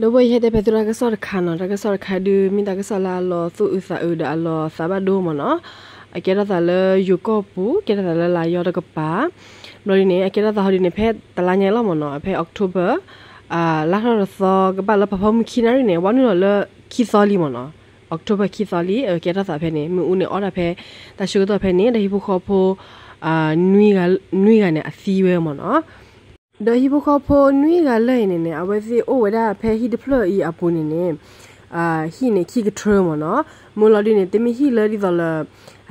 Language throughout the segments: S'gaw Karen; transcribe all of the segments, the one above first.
ဒီးဝဲယဟဲတဲဖဲသုတၢ်ကစီၣ်တခါနီၤ, တၢ်ကစီၣ်တခါဒုး မ့ၢ်တၢ်ကစီၣ်လၢအလီၤသူၣ်အုးသးအုးဒီးအလီၤသးဘၣ်ဒိမ့ၢ်နီၤ. အကဲထီၣ်သးလၢယိၤကီၢ်ပူၤ ကဲထီၣ်သးလၢလၤယီတကပၤ, ဘျီဒ်န့ၣ် အကဲထီၣ်သးဟီဒ်န့ၣ် ဖဲတလါညါလီၤမ့ၢ်နီၤ, ဖဲ October လါထီၣ်တသီ ကဘၣ်လၢဖးဖီမုၢ်ခံနၣ်ရံၣ်န့ၣ် ဝဲနုာ်လီၤလၢခံသီလံမ့ၢ်နီၤ. October ခံသီလံ ကဲထီၣ်သးဖဲန့ၣ် မ့ၣ်အူန့ၣ်အီၣ်ဒၣ်ဖဲ တၢ်ဆၢကတီၢ်ဖဲန့ၣ် ဒီးဟံၣ်ဖိဃီဖိ နွံဂၤန့ၣ် အသံဝဲမ့ၢ်နီၤ. ဒီးဟံၣ်ဖိဃီဖိနွံဂၤလၢာ်အံၤန့ၣ်န့ၣ် အဝဲသ့ၣ်အိၣ်ဝဲဒၣ်ဖဲဟံၣ်တဖျၢၣ်အံၤအပူၤန့ၣ်န့ၣ် ဟံၣ်န့ၣ်ခံကထြၢမ့ၢ်နီၤ. မ့ၢ်လီၤဒ်န့ၣ် တမ့ၢ်ဟံၣ်လၢဒ်သိးလၢ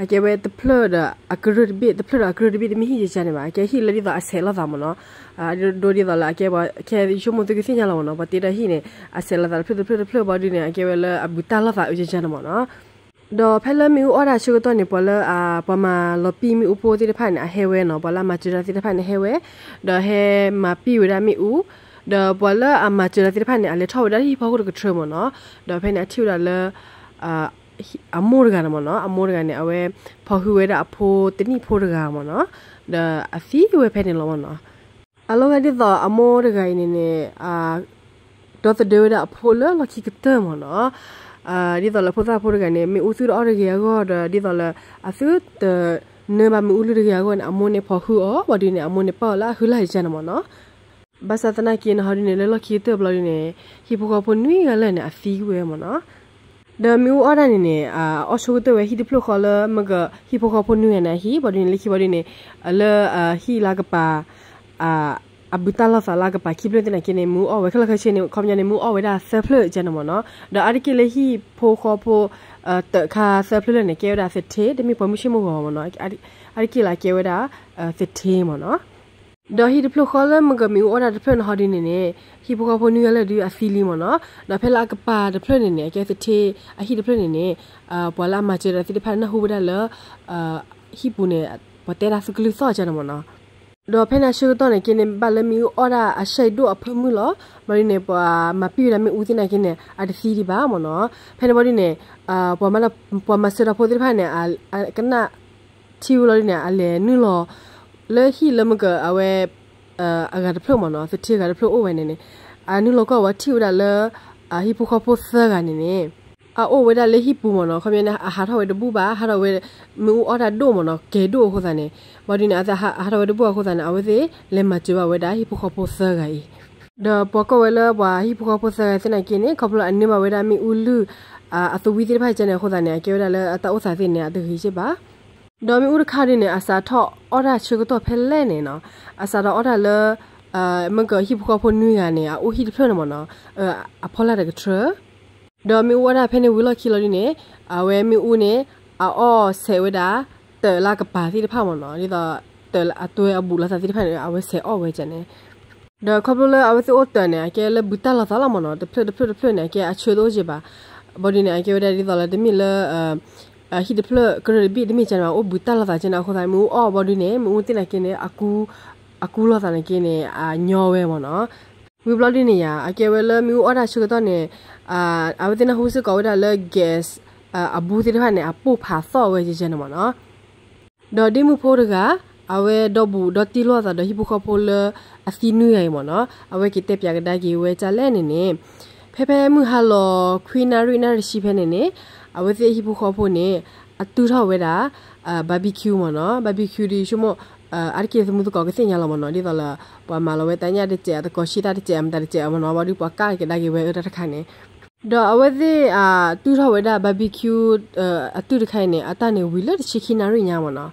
အကဲဝဲတဖျၢၣ်ဒီးအကရၢၢ်တဘ့ၣ်, တဖျၢၣ်ဒီးအကရၢၢ်တဘ့ၣ် တမ့ၢ်ဟံၣ်ကကါန့ၣ်ဘၣ်, အကဲဟံၣ်လၢဒ်သိးအဆဲးလိာ်သးမ့ၢ်နီၤ. ဒ်သိးလၢအကဲ ခဲဆိကမိၣ်သုကသ့ၣ်ညါလီၤမ့ၢ်နီၤ, ပှၤတ့ဒီးဟံၣ်န့ၣ် အဆဲးလိာ်သးတဖျၢၣ်တဖျၢၣ်တဖျၢၣ်ဘျီဒ်န့ၣ် အကဲဝဲလၢအဘူးတံၢ်လိာ်သးအုးကကါန့ၣ်မ့ၢ်နီၤ. ဒီးဖဲလၢမ့ၣ်အူအီၣ်တၢ်ဆၢကတီၢ်န့ၣ် ပှၤလၢ ပှၤမၤလီၤပံာ်မ့ၣ်အူဖိသ့ၣ်တဖၣ်န့ၣ် အဟဲဝဲနီၤ, ပှၤလၢအမၤစၢၤတၢ်သ့ၣ်တဖၣ်န့ၣ် ဟဲဝဲ, ဒီးဟဲမၤပံာ်ဝဲဒၣ်မ့ၣ်အူ, ဒီးပှၤလၢအမၤစၢၤတၢ်သ့ၣ်တဖၣ်န့ၣ် အလဲၤထီၣ်ဝဲဒၣ်ဟံၣ်ဖီခိၣ်တကထြၢမ့ၢ်နီၤ. ဒီးဖဲန့ၣ် အထံၣ်ဝဲဒၣ်လၢ အမိၢ်တဂၤန့ၣ်မ့ၢ်နီၤ, အမိၢ်တဂၤန့ၣ် အဝဲဖီၣ်ဟုဝဲဒၣ်အဖိတနံၣ်ဖိတဂၤမ့ၢ်နီၤ, ဒီးအသံဝဲဖဲန့ၣ်လီၤမ့ၢ်နီၤ. အလီၤဂာ်ဒ်သိးအမိၢ်တဂၤအံၤန့ၣ်န့ၣ် ဒီသဒၢဝဲဒၣ်အဖိလၢလီၢ်ခံကတၢၢ်မ့ၢ်နီၤ. ဒ်သိးလၢဖိသၣ်ဖိတဂၤန့ၣ် မ့ၣ်အူသုတအီၣ်တဂ့ၤအဂီၢ်ဒီး ဒ်သိးလၢ အသုတနၢဘၣ်မ့ၣ်အူလုၢ်တဂ့ၤအဂီၢ်န့ၣ် အမိၢ်န့ၣ်ဖီၣ်ဟုအီၤ, ဘျီဒ်န့ၣ် အမိၢ်န့ၣ်ပာ်အီၤလၢအဟုလၢ်ယကါန့ၣ်မ့ၢ်နီၤ. ဘၣ်ဆၣ်သနာ်က့န့ၣ် ဟီဒ်န့ၣ် လၢလီၢ်ခံကတၢၢ်ဘျီဒ်န့ၣ် ဟံၣ်ဖိဃီဖိနွံဂၤလၢာ်န့ၣ် အသံဝဲမ့ၢ်နီၤ. ဒီးမ့ၣ်အူအီၣ်ဒၣ်န့ၣ်န့ၣ် အီၣ်ဆိကတၢၢ်ဝဲဟံၣ်တဖျၢၣ်ဃီလၢမ့ၢ်ကဟံၣ်ဖိဃီဖိနွံဂၤန့ၣ်အဟံၣ်, ဘျီဒ်န့ၣ် လၢခံဘျီဒ်န့ၣ် လၢဟံၣ်လၢကပၤ အဘူးတံၢ်လိာ်သးလၢကပၤခံဖျၢၣ်သနာ်က့န့ၣ် မ့ၣ်အူအီၣ်ဝဲခဲလၢာ်ခဲဆ့န့ၣ် ခီပညီန့ၣ် မ့ၣ်အူအီၣ်ဝဲဒၣ်သၢဖျၢၣ်ကန့ၣ်မ့ၢ်နီၤ. ဒီးအါတက့ၢ်လၢဟံၣ်ဖိဃီဖိ တၢးခါသၢဖျၢၣ်လၢာ်န့ၣ် ကဲဝဲဒၣ်သထ့, တမ့ၢ်ပှၤမုၢ်ဆ့ၣ်မုၢ်ဂီၤမ့ၢ်နီၤ, အါတက့ၢ်လၢကဲဝဲဒၣ် သထ့မ့ၢ်နီၤ. ဒီးဟံၣ်တဖျၢၣ်ဃီလၢမ့ၢ်ကမ့ၣ်အူအီၣ်တၢ်တဖျၢၣ်န့ၣ် ဟီဒ်န့ၣ်န့ၣ် ဟံၣ်ဖိဃီဖိနွံဂၤလၢာ်ဒုးအသံလံမ့ၢ်နီၤ. ဒီးဖဲလၢအကပၤတဖျၢၣ်န့ၣ်န့ၣ် အကဲသထ့အဟံၣ်တဖျၢၣ်န့ၣ်န့ၣ် ပှၤလၢအမၤစၢၤဒီးသ့ၣ်တဖၣ်နၢ်ဟူဝဲဒၣ်လၢ ဟံၣ်ပူၤန့ၣ် ပှၤတဲဒၣ်သုကလုၢ်သီၣ်ကန့ၣ်မ့ၢ်နီၤ. ဒီးဖဲန့ၣ်အဆၢကတီၢ်န့ၣ်က့န့ၣ် ဘၣ်လၢမ့ၣ်အူအီၣ်ဒၣ်အဆၢအံၤဒိၣ်အဖၢမုၢ်လီၤ. ဘျီဒ်န့ၣ် ပှၤမၤပံာ်ဝဲဒၣ်မ့ၣ်အူသ့ၣ်နာ်က့န့ၣ် အတသံဒံးဘၣ်မ့ၢ်နီၤ. ဖဲန့ၣ်ဘျီဒ်န့ၣ် ပှၤမၤစၢၤတၢ်ဖိသ့ၣ်တဖၣ်န့ၣ် ကနၣ်ထံဝံၤလီၤဒ်န့ၣ် အလဲၤနုာ်လီၤ လၢဟံၣ်လၢမ့ၢ်ကအဝဲ အဂၤတဖျၢၣ်မ့ၢ်နီၤ, သထ့ဂၤတဖျၢၣ်အိၣ်ဝဲန့ၣ်န့ၣ် အနုာ်လီၤကွၢ်ဝဲထံၣ်ဝဲဒၣ်လၢ ဟံၣ်ဖိဃီဖိသၢဂၤန့ၣ်န့ၣ် အအိၣ်ဝဲဒၣ်လၢဟံၣ်ပူၤမ့ၢ်နီၤ. ခီပညီန့ၣ် အဟးထီၣ်ဝဲတဘူၣ်ဘၣ်, ဟးထီၣ်ဝဲ မ့ၣ်အူအီၣ်တၢ်ဒိၣ်မ့ၢ်နီၤ, ကဲၤဒိၣ်အဃိသတးန့ၣ် ဘျီဒ်န့ၣ် အဟးထီၣ်ဝဲတဘူၣ်အဃိသတးန့ၣ် အဝဲသ့ၣ်လဲၤမၤစၢၤဘၣ်ဝဲဒၣ်ဟံၣ်ဖိဃီဖိသၢဂၤအံၤ. ဒီးပှၤကွၢ်ဝဲလၢပှၤဟံၣ်ဖိဃီဖိသၢဂၤသ့ၣ်နာ်က့န့ၣ် ခီဖျိအနၢဘၣ်ဝဲဒၣ်မ့ၣ်အူလုၢ် အသဝံသ့ၣ်တဖၣ်ကန့ၣ်အဃိသတးန့ၣ် အကဲဝဲဒၣ်လၢအတၢ်အိၣ်သးသ့ၣ်န့ၣ် အတဂ့ၤက့ဘၣ်. ဒီးမ့ၣ်အူတခါဒ်န့ၣ် အစးထီၣ်အီၣ်တၢ်ဆၢကတီၢ်ဖဲလဲၣ်န့ၣ်နီၤ, အစးထီၣ်အီၣ်တၢ်လၢ မ့ၢ်ကဟံၣ်ဖိဃီဖိနွံဂၤန့ၣ် အအိၣ်ဟံၣ်တဖျၢၣ်န့ၣ်မ့ၢ်နီၤ, အဖီလာ်တကထြၢ ဒီးမ့ၣ်အူအီၣ်ဒၣ်ဖဲန့ၣ်ဝံၤလီၢ်ခံလီၤဒ်န့ၣ် အဝဲမ့ၣ်အူန့ၣ် အအီၣ်ဆဲးဝဲဒၣ် တၢးလၢကပၤသ့ၣ်တဖၣ်မ့ၢ်နီၤ, ဒ်သိးတၢးအတွဲအဘူးလိာ်သးသ့ၣ်တဖၣ်န့ၣ် အဝဲဆဲးအီၣ်ဝဲကန့ၣ်. ဒီးခီဖျိလၢအဝဲသ့ၣ်အိၣ်တၢးန့ၣ် အကဲလၢဘူးတံၢ်လိာ်သးလီၤမ့ၢ်နီၤ, တဖျၢၣ်တဖျၢၣ်တဖျၢၣ်န့ၣ် အကဲအဆၢတအိၣ်က့ဘၣ်. ဘျီဒ်န့ၣ် အကဲဝဲဒၣ်ဒ်သိးလၢတမ့ၢ်လၢ ဟံၣ်တဖျၢၣ်ကရၢၢ်တဘ့ၣ်တမ့ၢ်ကန့ၣ်ဘၣ်, အိၣ်ဘူးတံၢ်လိာ်သးကန့ၣ်အဃိသတး မ့ၣ်အူအီၣ်ဘျီဒ်န့ၣ် မ့ၣ်အူသ့ၣ်နာ်က့န့ၣ် အကူလိာ်သးနာ်က့န့ၣ် အညီဝဲမ့ၢ်နီၤ. ဝံၤဘျီဒ်န့ၣ်ယါ အကဲဝဲလၢမ့ၣ်အူအီၣ်တၢ်ဆၢကတီၢ်န့ၣ် အဝဲသ့ၣ်နၢ်ဟူစ့ၢ်ကီးဝဲဒၣ်လၢ gas အဘူးသ့ၣ်တဖၣ်န့ၣ် အပိၢ်ဖးသီၣ်ဝဲကန့ၣ်မ့ၢ်နီၤ. ဒီးဒ့မုၣ်ဖိတဂၤ အဝဲဒီဘူးဒီတံၢ်လိာ်သးဒီးဟံၣ်ဖိဃီဖိလၢအသံနွံဂၤအံၤမ့ၢ်နီၤ, အဝဲက့ၤတဲပၠးကဒါက့ၤဝဲဒ်လဲၣ်န့ၣ်န့ၣ်, ဖဲဖဲမုၢ်ဟါလီၤခွံနၣ်ရံၣ်နၣ်ရံၣ်ဆံဖဲန့ၣ်န့ၣ်, အဝဲသ့ၣ်ဟံၣ်ဖိဃီဖိန့ၣ် အတုၢ်ထီၣ်ဝဲဒၣ် barbecue မ့ၢ်နီၤ, barbecue ဒ်ဆိကမိၣ် အါတက့ၢ်သမူသကိးကသ့ၣ်ညါလီၤမ့ၢ်နီၤ, ဒ်သိးလၢ ပှၤမၤလီၤဝဲတၢ်ညၣ်တစဲး အတကိးဆံတၢ်တစဲး အမတၤတစဲးမ့ၢ်နီၤ, ဘၣ်ဒီးပှၤကၣ်ကဒါက့ၤဝဲအၢတၢ်တခါန့ၣ် ဒီးအဝဲသ့ၣ် အတုၢ်ထီၣ်ဝဲဒၣ် barbecue အတုၢ်တခါအံၤန့ၣ် အတၢ်န့ၣ်ဝံၤလၢတဆံခံနၣ်ရံၣ်ညါမ့ၢ်နီၤ.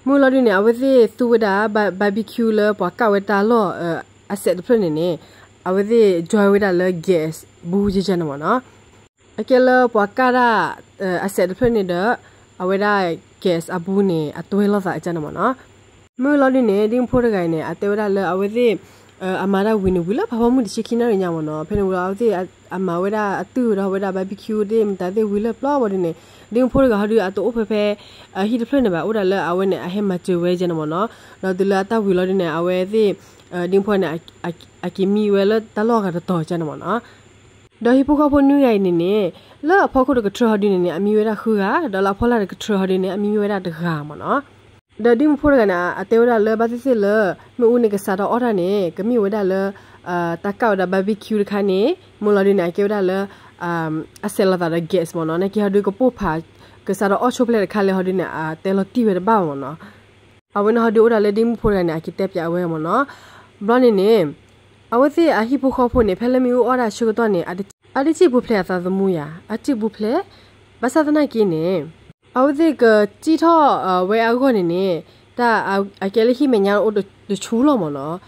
မုၢ်လီၤဒုန့ၣ် အဝဲသ့ၣ်သူဝဲဒၣ် barbecue လၢပှၤကၣ်ဝဲတၢ်လီၢ် အစဲးတဖျၢၣ်န့ၣ်န့ၣ်, အဝဲသ့ၣ် join ဝဲဒၣ်လၢ gas ဘူးကန့ၣ်မ့ၢ်နီၤ. အကဲလၢပှၤကၣ်တၢ် အစဲးတဖျၢၣ်န့ၣ်ဒီး အဝဲဒၣ် gas အဘူးန့ၣ် အတွဲလိာ်သးကန့ၣ်မ့ၢ်နီၤ. မုၢ်လီၤဒုန့ၣ် ဒ့မုၣ်ဖိတဂၤအံၤန့ၣ် အတဲဝဲဒၣ်လၢအဝဲသ့ၣ် အမၤတၢ်ဝံၤန့ၣ် ဝံၤလၢဖးဖီမုၢ်တဆံခံနၣ်ရံၣ်ညါမ့ၢ်နီၤ. ဖဲန့ၣ်ဝံၤလီၤ အဝဲသ့ၣ်အမၤဝဲဒၣ်အတုၢ်ဒီးဝဲဒၣ် barbecue သ့ၣ်မတၤသ့ၣ်ဝံၤလၢပျီဘျီဒုန့ၣ်, ဒ့မုၣ်ဖိတဂၤဟီဒု အတအိၣ်ဖဲဖဲ ဟံၣ်တဖျၢၣ်န့ၣ်ဘၣ်, အိၣ်ဒၣ်လၢအဝဲန့ၣ် အဟဲမၤစၢၤဝဲကန့ၣ်မ့ၢ်နီၤ. ဒီးတုၤလၢအတၢ်ဝံၤလီၤဒုန့ၣ် အဝဲသ့ၣ် ဒ့မုၣ်ဖိန့ၣ် အက့ၤမံဝဲလၢတၢ်လီၢ်အဂၤတတီၤကန့ၣ်မ့ၢ်နီၤ. ဒီးဟံၣ်ဖိဃီဖိနွံဂၤအံၤန့ၣ်န့ၣ် လၢအဖီခိၣ်တကထြၢဟီဒုန့ၣ်န့ၣ် အမံဝဲဒၣ်ဃုဂၤ, ဒီးလၢအဖီလာ်တကထြၢဟီဒုန့ၣ် အမံဝဲဒၣ်တဂၤမ့ၢ်နီၤ. ဒီးဒ့မုၣ်ဖိတဂၤန့ၣ် အတဲဝဲဒၣ်လၢဘၣ်သ့ၣ်သ့ၣ်လၢ မ့ၣ်အူန့ၣ်ကစးထီၣ်အီၣ်တၢ်န့ၣ် ကမ့ၢ်ဝဲဒၣ်လၢ တၢ်ကၣ်ဝဲဒၣ် barbecue တခါန့ၣ် မ့ၢ်လီၤဒုန့ၣ် အကဲဝဲဒၣ်လၢ အဆဲးလီၤသးဒီး gas မ့ၢ်နီၤ, နာ်က့ဟီဒုကပိၢ်ဖး ကစးထီၣ်အီၣ်ဆိဖဲလဲၣ်တခါလဲၣ်ဟီဒုန့ၣ် အတဲလီၤတံၢ်ဝဲတဘၣ်မ့ၢ်နီၤ. အဝဲန့ၣ်ဟီဒုအိၣ်ဒၣ်လၢဒ့မုၣ်ဖိတဂၤန့ၣ် အက့ၤတဲပၠးအဝဲမ့ၢ်နီၤ. ဘျီန့ၣ်န့ၣ် အဝဲသ့ၣ်အဟံၣ်ဖိဃီဖိန့ၣ် ဖဲလၢမ့ၣ်အူအီၣ်ဒၣ်ဆၢကတီၢ်န့ၣ် အတစံၣ်ပူၤဖျဲးအသးသမူယၤ, အစံၣ်ပူၤဖျဲး ဘၣ်ဆၣ်သနာ်က့န့ၣ် အဝဲသ့ၣ်ကစံၣ်ထီၣ်ဝဲအဂီၢ်န့ၣ်န့ၣ် တၢ်အကဲလၢဟံၣ်မဲာ်ညါအိၣ်တဆူလီၤမ့ၢ်နီၤ.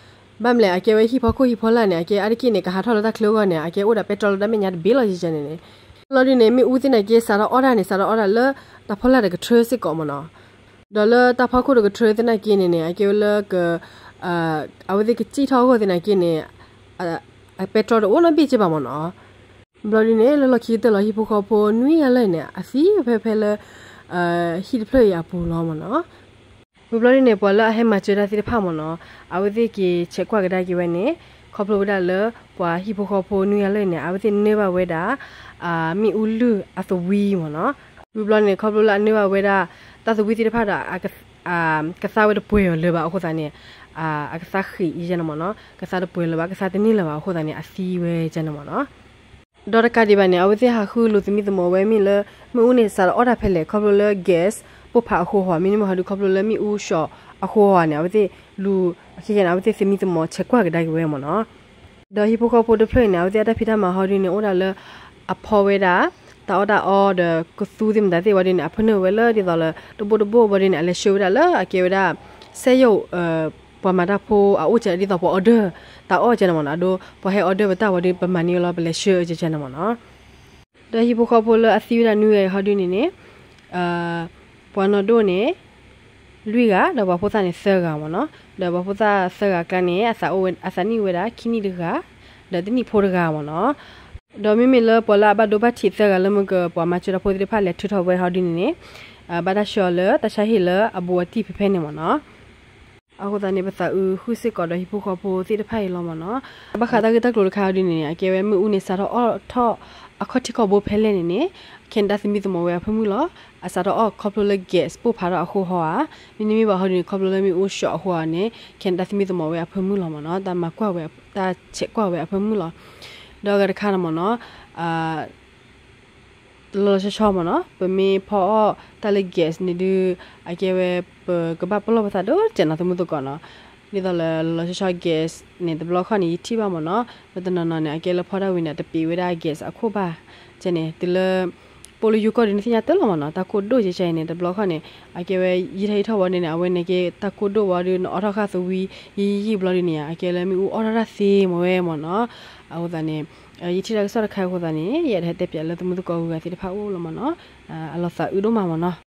ဘၣ်မနုၤလဲၣ် အကဲဝဲဟံၣ်ဖီခိၣ်ဟံၣ်ဖီလာ်န့ၣ် အကဲအါတက့ၢ်န့ၣ် ကဟးထီၣ်လၢတၢ်ချၢအဂီၢ်န့ၣ် အကဲအိၣ်ဒီးပဲတြီလၢတၢ်မဲာ်ညါတဘ့ၣ်လီၤယဲန့ၣ်န့ၣ်. လီၤဒုန့ၣ် မ့ၣ်အူသ့ၣ်နာ်က့ စးထီၣ်အီၣ်တၢ်န့ၣ် စးထီၣ်အီၣ်တၢ်လၢတၢ်ဖီလာ်တကထြၢစ့ၢ်ကီးမ့ၢ်နီၤ. ဒီးလၢတၢ်ဖီခိၣ်တကထြၢသ့ၣ်နာ်က့န့ၣ်န့ၣ် အကဲဝဲလၢက အဝဲသ့ၣ်ကစံၣ်ထီၣ်အဂီၢ်သ့ၣ်နာ်က့န့ၣ် ပဲတြီတအိၣ်နီတဘ့ၣ်က့ဘၣ်မ့ၢ်နီၤ. ဘျီဒုန့ၣ် လၢလီၢ်ခံကတၢၢ်လီၤ ဟံၣ်ဖိဃီဖိနွံဂၤလၢာ်န့ၣ် အသံဖဲဖဲလၢ ဟံၣ်တဖျၢၣ်အံၤအပူၤလီၤမ့ၢ်နီၤ. ဝံၤဘျီဒုန့ၣ် ပှၤလၢအဟဲမၤစၢၤတၢ်သ့ၣ်တဖၣ်မ့ၢ်နီၤ အဝဲသ့ၣ်က့ၤဆဲးကွၢ်ကဒါက့ၤဝဲန့ၣ် ခီဖျိဝဲဒၣ်လၢ ပှၤဟံၣ်ဖိဃီဖိနွံဂၤလၢာ်န့ၣ် အဝဲသ့ၣ်နၢဘၣ်ဝဲဒၣ် မ့ၣ်အူလုၢ်အသဝံမ့ၢ်နီၤ. ဝံၤဘျီန့ၣ် ခီဖျိလၢအနၢဘၣ်ဝဲဒၣ် တၢ်သဝံသ့ၣ်တဖၣ်ဒီး ကသါဝဲတပှဲၤအီၤလၢၤဘၣ်အဃိသတးန့ၣ် အကသါဃံးယဲန့ၣ်မ့ၢ်နီၤ ကသါတပှဲၤလၢၤဘၣ် ကသါတန့ၢ်လၢၤဘၣ်အဃိသတးန့ၣ် အသံဝဲယဲန့ၣ်မ့ၢ်နီၤ. ဒီးတကးဒံးဘၣ်န့ၣ် အဝဲသ့ၣ်ဟးဃုလူၤသမံသမိးဝဲမ့ၢ်လၢ မ့ၣ်အူန့ၣ် စးထီၣ်အီၣ်တၢ်ဖဲလဲၣ် ခီဖျိလၢ gas ပိၢ်ဖးအဃိဟီ မ့တမ့ၢ်ဟီဒုး ခီဖျိလၢမ့ၣ်အူ short အဃိဟီန့ၣ် အဝဲသ့ၣ်လူၤ ခဲကဲန့ၣ် အဝဲသ့ၣ်သမံသမိးဆဲးကွၢ်ကဒါက့ၤဝဲမ့ၢ်နီၤ. ဒီးဟံၣ်ဖိဃီဖိတဖျၢၣ်အံၤန့ၣ် အဝဲသ့ၣ်အတၢ်ဖံးတၢ်မၤဟီဒုန့ၣ် အိၣ်ဒၣ်လၢ အဖီဝဲဒၣ် တၢ်အီၣ်တၢ်အီဒီးကသူသ့ၣ်မတၤသ့ၣ်ဝံၤဒုန့ၣ် အဖၢနုာ်ဝဲလၢဒ်သိးလၢ တဘိတဘိဝံၤဒုန့ၣ် အလဲၤဆှၢဝဲဒၣ်လၢအကဲဝဲဒၣ် စက်ရုံ ပှၤမၤတၢ်ဖိအအိၣ်ကဲဒ်သိးပှၤ order တၢ်အီၣ်ကဲန့ၣ်မ့ၢ်နီၤ အဒိ ပှၤဟဲ order ပတၢ်ဝံၤဒု ပမၤန့ၢ်ဝဲလီၤ ပလဲၤဆှၢကဲန့ၣ်မ့ၢ်နီၤ. ဒီးဟံၣ်ဖိဃီဖိလၢအသံဝဲဒၣ်နွံဂၤအံၤဟီဒုန့ၣ်န့ၣ် ပှၤနီၢ်ဒိၣ်န့ၣ် လွံၢ်ဂၤ ဒီးပှၤဖိသၣ်န့ၣ်သၢဂၤမ့ၢ်နီၤ. ဒီးပှၤဖိသၣ်သၢဂၤအကျါန့ၣ် အသးအိၣ်ဝဲအသးနံၣ်ဝဲဒၣ်ခံနံၣ်တဂၤ ဒီးတနံၣ်ဖိတဂၤမ့ၢ်နီၤ. ဒီးမ့မ့ၢ်လၢပှၤလၢအဘၣ်ဒိဘၣ်ထံးသၢဂၤလၢမ့ၢ်က ပှၤမၤစၢၤတၢ်ဖိသ့ၣ်တဖၣ်လဲၤထုးထီၣ်ဝဲဟီဒုန့ၣ်န့ၣ် ဘၣ်တၢ်ဆှၢအီၤလၢတၢ်ဆါဟံၣ်လၢအဘူးအတံၢ်ဖဲဖဲန့ၣ်မ့ၢ်နီၤ. အဃိသတးန့ၣ် ပသးအုးဃုာ်စ့ၢ်ကီးဒီးဟံၣ်ဖိဃီဖိသ့ၣ်တဖၣ်အံၤလီၤမ့ၢ်နီၤ. ဘၣ်ဃးတၢ်ဂ့ၢ်တၢ်ကျိၤတခါအံၤဒုန့ၣ် အကဲဝဲမ့ၣ်အူန့ၣ် စးထီၣ်အီၣ်ထီၣ်အခီၣ်ထံးခီၣ်ဘိဖဲလဲၣ်န့ၣ်န့ၣ် ခဲန့ၣ်တၢ်သမံသမိးဝဲအဖၢမုၢ်လီၤ. အစးထီၣ်အီၣ်ခီဖျိလၢ gas ပိၢ်ဖးထီၣ်အဃိဟီဧါ, မ့တမ့ၢ်ဘၣ်ဟီဒုန့ၣ် ခီဖျိလၢမ့ၣ်အူ short အဃိဧါန့ၣ် ခဲန့ၣ်တၢ်သမံသမိးဝဲအဖၢမုၢ်လီၤမ့ၢ်နီၤ. တၢ်မၤကွၢ်ဝဲ တၢ်ဆဲးကွၢ်ဝဲအဖၢမုၢ်လီၤ. ဒီးအဂၤတခါန့ၣ်မ့ၢ်နီၤ လီၤလီၤဆီဆီမ့ၢ်နီၤ ပမ့ၢ်ဖီအီၣ်တၢ်လၢ gas န့ၣ်ဒုး အကဲဝဲ ပကဘၣ်ပလီၢ်ပသးဒိၣ်ကဲးနီၤ သမုသကိးနီၤ. ဒ်သိးလၢလီၤလီၤဆီဆီ gas န့ၣ် တဘျီခီန့ၣ် ယထံၣ်ဘၣ်မ့ၢ်နီၤ လၢတနီၤနီၤန့ၣ် အကဲလၢဖီတၢ်ဝံၤန့ၣ် တပ့ၤဝဲဒၣ် gas အခိၣ်ဘၣ် ကဲန့ၣ် တုၤလၢ ပိာ်လၢယိၤကီၢ်ဒုး နသ့ၣ်ညါတၢ်လီၤမ့ၢ်နီၤ တၢ်ကိၢ်ဒိၣ်ကဲကဲအံၤန့ၣ် တဘျီခီန့ၣ် အကဲဝဲ ယံာ်ထီၣ်ယံာ်ထီၣ်ဝံၤဒုန့ၣ် အဝဲန့ၣ်က့ တၢ်ကိၢ်ဒိၣ်ဝံၤဒု နအီၣ်ထီၣ်ဃာ်သဝံယံာ်ယံာ်ဘျီဒုန့ၣ် အကဲလၢမ့ၣ်အူအီၣ်ထီၣ်တၢ်သ့မ့ၢ်ဝဲမ့ၢ်နီၤ. အဃိသတးန့ၣ် ယထံၣ်တၢ်ကစီၣ်တခါအံၤအဃိသတးန့ၣ် ယအဲၣ်ဒိးဟဲတဲပၠးလၢသမုသကိးဂုၤဂၤသ့ၣ်တဖၣ်အိၣ်လီၤမ့ၢ်နီၤ. အလီၤသးအုးဒိၣ်မးမ့ၢ်နီၤ.